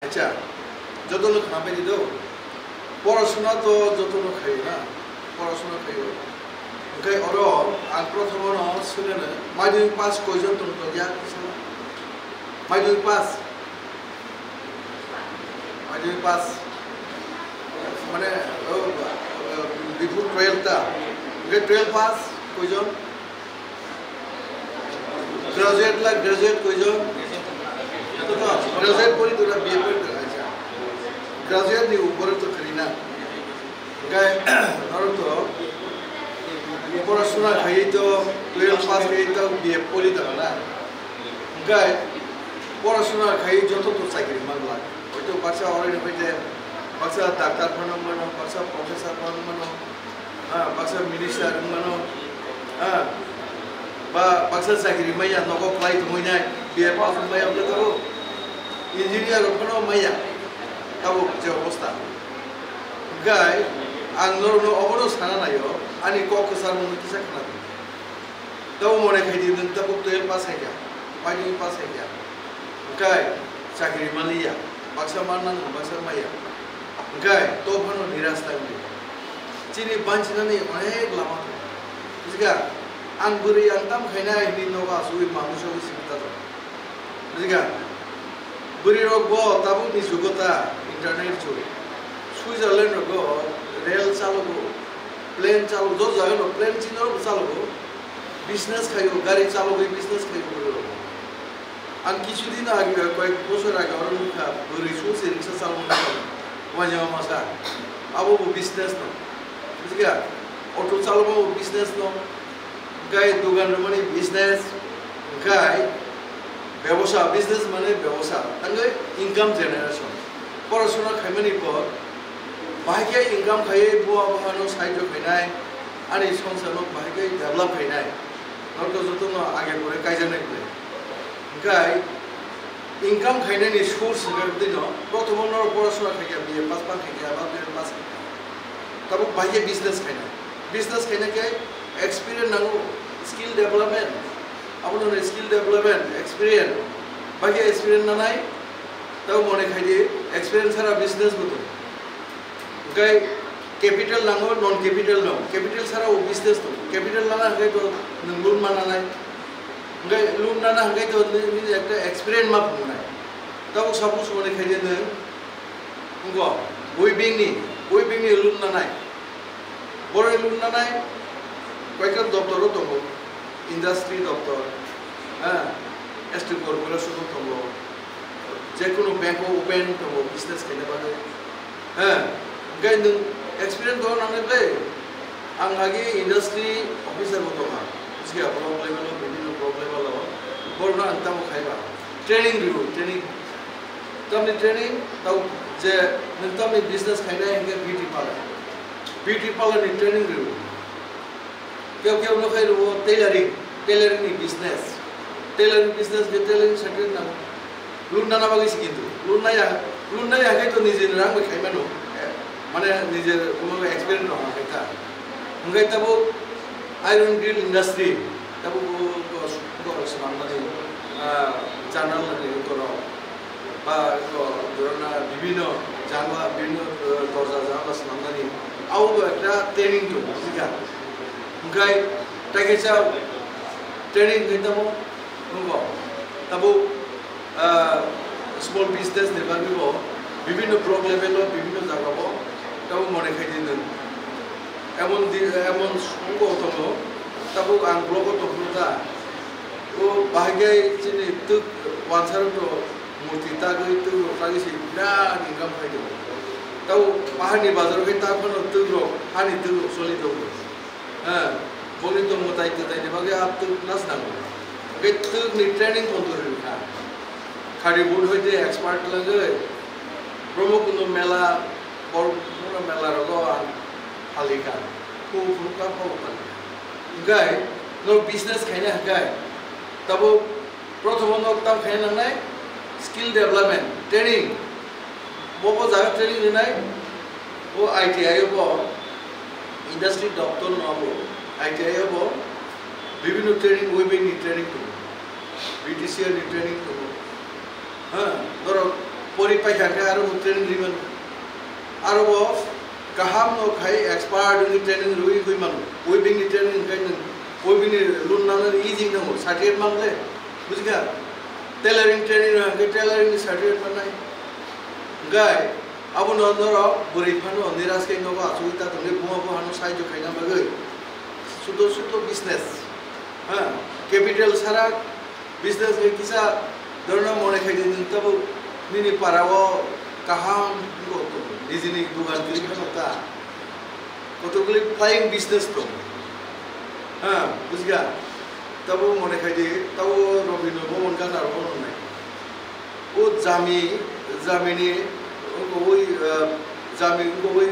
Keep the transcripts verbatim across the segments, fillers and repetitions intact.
Acha, jotono khna pai di do. Porasuna to jotono khayo na. Porasuna khayo. Hwnkhe oro ang prothomono swngeno, madhyamik pass koijon tong tong ya? Madhyamik pass. Madhyamik pass. Mane, o, o, before twelve ta. Hwnkhe twelve pass koijon? Graduate la, graduate koijon? Graduate pori tora, B A pori tora, acha. Graduate ni upore to khari na. Hwnkhe, norok to, porasuna khaiwi to, twelve pass khaiwi to, B A pori tora na. Hwnkhe, porasuna khaiwi joto to chakri man la. Hoito baksa oro ni hoite, baksa doctor phano mano, baksa professor phano mano. Ah, baksa minister wng mano, ah, ba baksa chakri maya, nogo kwlai tongwi nai, B A pass wng maya, wngkhe tabuk engineer rok phano maya, tabuk je obostha. Hwnkhe ang norokno obono sana naio, ani kok kwcharmungno kisa khna di. Tabuk mone khai di, nwng tabuk twelve pass hai kha, madhyamik pass hai kha. Hwnkhe chakri manliya, baksa man nang, baksa maya. Hwnkhe to phano niras ta wngdi. Chini banchinani onek lama tongo. Bujiga, ang bwrwi ang tam khainai hinwi nogo achugwi mamung sogwi simi ta tongo. Bujiga, bwrwi rok bo tabuk ni jugo ta internet jug. Switzerland rogo rel chalogo, plane chalogo, jo jaga no plane chini rok chalogo. Business khaio, gari chalogwi business khaio bwrwi rok. Ang kichu din age, koyek bosor age oro nukha, bwrwi sungse riksa chalmani wainjama masa. Abo bo business no. Bujiga, auto chalokma bo business no. Hwnkhe dogan rwmani business, hwnkhe bebosa, business mane bebosa. Tangwi income generation. Porasuna khaimani por, bahai khe income khaiwi buma buphano sahajyo khainai, ani songsarno bahai khe develop khainai. Norok jotono age pore kaijaknai bwle. Hwnkhe income khainani source hwnkhe twi no, prothom o norok porasuna khaikha, B A pass pass khaikha, ba twelve pass khaikha. Tabuk bahai khe business khainai. Business khaina khe experience nango, skill development. Abono hwnwi skill development, experience. Bahai khe experience nanai, tabuk mone khai di, experience sara business bo tongo. Hwnkhe capital nango, non capital no. Capital sara o business tongo. Capital nana hwnkhe to nwng loan ma nanai. Hwnkhe loan nana hwnkhe to nini ekta experience ma phunuknai. Tabuk suppose mone khai di nwng, wngkha, weaving ni, weaving ni loan nanai. Borok loan nanai, koikta doptor o tongo, industry doptor, ha, S T corporation o tongo, jekunu bank o open tongo, business khaina bagwi. Ha, hwnkhe nwng experience dona nangnai ble, ang agi industry officer bo tongkha, bujiya block level o, bibhinno block level o, borokno ang tamo khaiba, training rw, training, tamni training, tamo je nwng tamni business khainai hwnkhe beauty parlor, beauty parlor ni training rw. Keu keu no khai rwo tailoring, tailoring ni business. Tailoring business khe tailoring certificate nango. Loan nana bagwi se kintu. Loan naya, loan naya khai to nije rang bai khai mano. Eh, mane nije kuno experience no ha khai ta. Hwnkhe tabuk iron grill industry, tabuk bo, bo, bo swnam mani, ah, journal ni borok. Ba eko dorna bibhinno jangla, bibhinno, eh, dorja jangla swnamnani, abo bo ekta training tongo, bujiga. Hwnkhe tei kaisa training hwnkhe tamo nungo, tabuk, ah, small business ni bagwi bo bibhinno block level o, bibhinno jaga o tabuk mone khai di nwng. Emon di, emon sungo tongo, tabuk ang block o tongphuru ta. O bahai khe chini twk wansaro to murti tagwi twk rok tagwi se birat income khai tongo. Tabo bahai ni bazar o khe ta phano twk rok, hani twk rok choli tongo. Ha, boni to mwtai twtai ni bagwi a twk nas nango. Hwnkhe twk ni training pon to rwkha. Khari board hoite expert lagwi, Brahmakundo mela, Bormura mela rogo ang phalikha. Phung phung ka phung phalikha. Hwnkhe no business khaina hwnkhe tabo prothomo no tam khaina nangnai skill development, training. Bo bo jaga training rwnai, o I T I o bo industry doctor no abo I T I o bo bibhinno training, weaving ni training tongo, B T C R ni training tongo. Ha, borok Pori paikha khe aro bo training rwi mano. Aro bo kaham no khai expert ni training rwi rwi mano. Weaving ni training khai nang. Weaving ni lun nang easy nang certificate mang le. Bujikha? Tailoring training nang khe tailoring ni certificate manai. Gai abo no norok bwrwi phano niras khe nogo achugwi ta tongwi buma bo hano sahajyo khaina bagwi. Sudo sudo business. Ha, capital sara business ni kisa dorno mone khai di nwng tabuk nini para o kaham wngkha tongo, nijini dugan kwrwi phano ta. Kotokli flying business tongo. Ha, bujikha? Tabo mone khai di, tabo Robindra Bhavan gana rok nai. O jami, jamini, wngkha oi, ah, jami wngkha oi,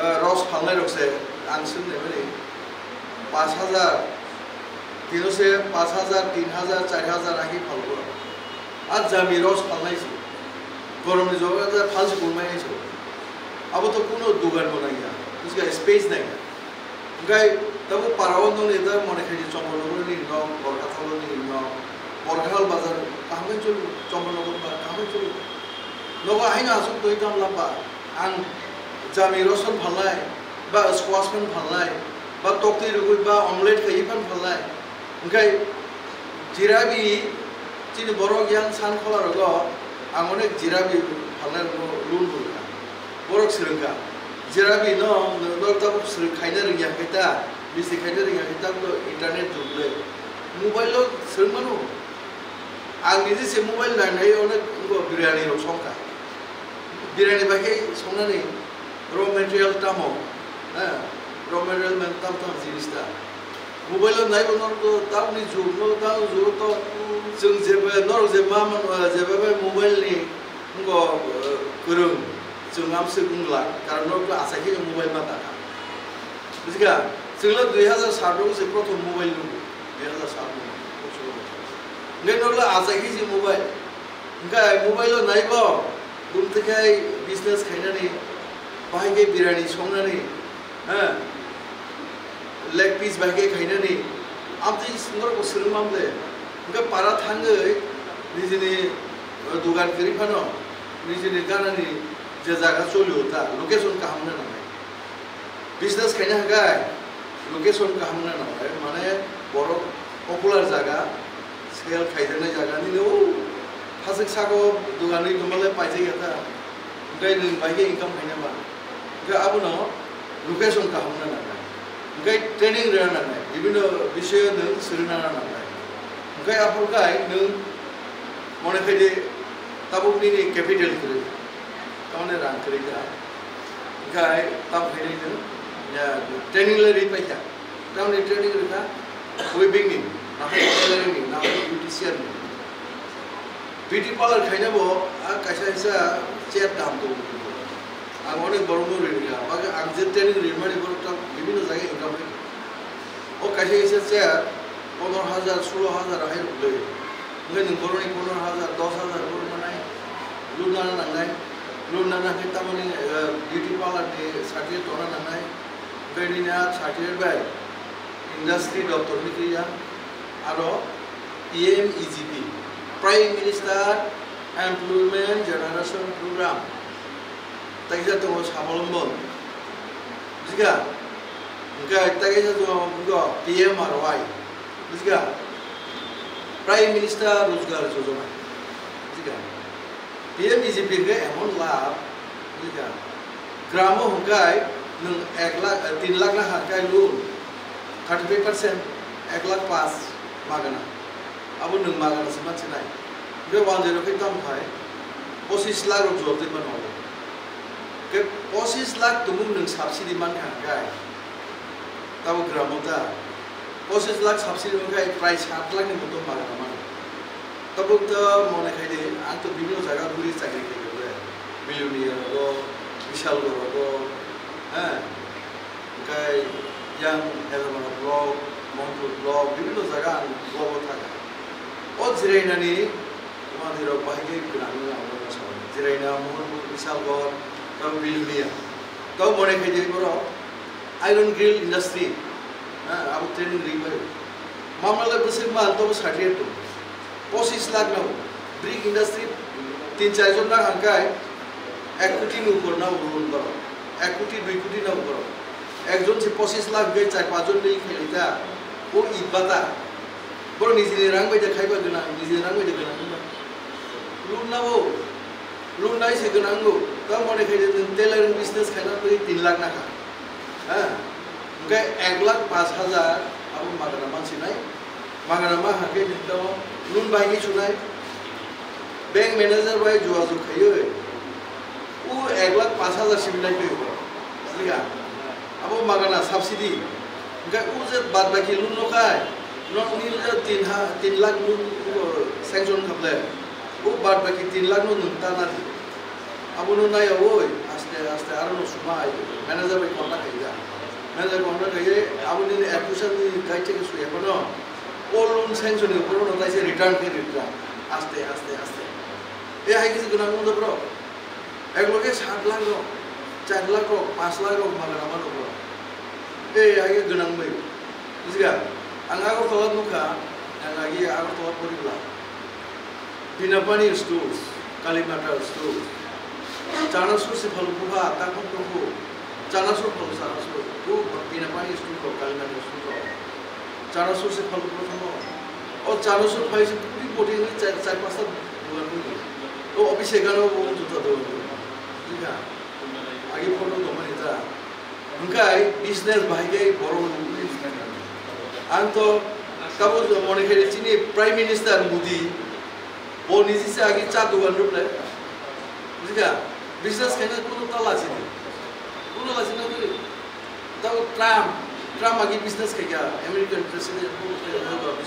ah, ros phalnai rok se ang swng nai mani. Pash hajar, tino se pash hajar, tin hajar, char hajar agi phalgo. A jami ros phalnai se. Gorom ni joga ja phal se gulmai se. Abo to kuno dugan bo nangya. Bujikha space nangya. Hingkai tabo para o nongni da mone khai di Chombo Nogor ni nok, Borkathal ni nok, Borkathal bazar kaham khe choli, Chombo Nogor ba kaham khe choli. Nogo haino aswk twi tong lamba. Ang jami roson phalnai, ba squash phan phalnai, ba toktwi rwgwi ba omelette khaiwi phan phalnai. Hingkai jirabi chini borok yang san khola rogo ang onek jirabi phalnai rogo lun rwkha. Borok swrwngkha. Jirabi no, no, no tabuk swrwng khaina rwngya khe ta, misti khaina rwngya khe ta, internet jug le. Mobile o swrwng mano. Ang niji se mobile nai nai onek wngkha biryani rok songkha. Biryani bai khe songnani raw material tamo, ha, raw material man tam tam jinis ta. Mobile o naibo norok to tamni jug no, tamni jug to chwng jeba norok je ma man, jeba bai mobile ni wngkha, eh, kwrwng chwng amswk wngla, karon norok to achai khe mobile ma ta kha. Bujikha? Chwngno dui hazar sat o se prothom mobile nungo, dui hazar sat o. Hingke norokle achai khe se mobile. Hingke mobile o naibo, bumtwi khai business khainani, bahai khe birani songnani, ha, leg piece bahai khe khainani, amtwi norokbo swrwng man de. Hingke para thangwi nijini, o, dugan kwrwi phano, nijini ganani je jaga cholio ta, location kaham wngna nangnai. Business khaina hwnkhe location kaham wngna nangnai, mane borok popular jaga, sale khaijaknai jaga, nini o hasik sako dogan ri tongmale paijak ya ta, hwnkhe nwng bai khe income khaina ba, hwnkhe abono location kaham wngna nangnai, hwnkhe training rwna nangnai, bibhinno bisoyo nwng swrwngna nangnai, hwnkhe aphuru khai nwng mone khai di tabuk nini capital kwrwi, tamoni rang kwrwi kha. Hingke tam khainai nwng, ya, training le ri paikha. Tamni training rikha, weaving ni, nahai tailoring ni, nahai beautician ni. Beauty parlor khaina bo, a kaisa kaisa chair dam tongo. Ang onek borok no ri rikha, bagi ang je training rimani borok tam bibhinno jaga income ri. O kaisa kaisa chair pondro hajar, sulo hajar hai rok le. Hingke nwng borokni pondro hajar, dos hajar borok manai loan nana nangnai. Loan nana khe tamoni, eh, beauty parlor ni certificate tongna nangnai. Hingke nini a certificate bai industry doptor ni twi ya. Aro P M E G P, Prime Minister Employment Generation Program. Tei kisa tongo Swabalombon. Bujikha? Hingke tei kisa tongo, tongo P M R Y. Bujikha? Prime Minister Rozgar Yojana. Bujikha? P M E G P hingke emon lab, bujikha? Gramo hingke nwng ek lakh, eh, tin lakh na hingke loan, thirty five percent, ek lakh pass magana. Abo nwng magana se mansinai. Hingke one zero khe tamo khai, pochis lakh rok jor twi mano. Hingke pochis lakh tumung nwng subsidy mankha hingke. Tabo gramo ta. Pochis lakh subsidy mankha, prai sat lakh ni motom magana mano. Tabuk to mone khai di, ang to bibhinno jaga guri chakri khai rw. Bilonia rogo, Bisalgor rogo, ha. Hingke yang Helamara block, Montpur block, bibhinno jaga ang block o thangkha. O jirainani mandirok bahai khe gwnangwi ang bono sao. Jiraina, Montpur, Bisalgor, tei Bilonia. Tei mone khai di borok Iron Grill Industry, ha, abo training ri bai. Mamala bwswk mal tobo sati tongo. Pochis lakh no brick industry Tin char jon na hangkai ek koti ni upor na loan borok, ek koti dui koti na borok. Ekjon se pochis lakh gai char panch jon mili khailai ta, o itbata. Borok nijini rang bai de khaiba gwnang, nijini rang bai de gwnang wngba. Loan na bo, loan nai se gwnang go. Ta mone khai de nwng tailoring business khaina twi tin lakh na kha. Ha? Hwnkhe ek lakh panch hajar abo magana mansinai. Magana ma hake nito loan bai khe sunai. Bank manager bai jogajog khaiwi. O ek lakh panch hajar simi nai twi ko. Bujiga? Abo magana subsidy. Hwnkhe o je bad baki loan no khai. No nil je tin ha, tin lakh loan, o, sanction khaple. O bad baki tin lakh no nwng ta na di. Abono naiyawi aste aste aro no suma ai manager bai contact khaijak. Manager contact khaiwi aboni equation ni guide theke suya phano o loan sanction ni upor no taise return khe ritra aste aste aste. E hai kisi gwnang wngdo bro. Ek loge sat lakh rok, char lakh rok, panch lakh rok magana mano bro. E hai khe gwnang bai. Bujiga? Ang Agartala nukha, ang agi Agartala poribla. Binapani stores, Kalimata stores. Chanasur se phalu bupha, takok tokhu. Chanasur phalu chanasur. Bu Binapani store rok, Kalimata store rok. Chanasur se phalu bupha thango. O chanasur phai se puri boti ni char, char pasta dukan bui. O office gano bo juta dukan bui. Bujiga? Agi photo tongmani ta. Hwnkhe business bahai khe borok nungwi. Ang to tabo mone khe chini Prime Minister Modi, bo niji se agi cha dugan rwplai. Bujiga? Business khaina kuno ta lachini. Kuno lachina kwrwi. Tabo Trump, Trump agi business khaikha, American President, bo khaikha.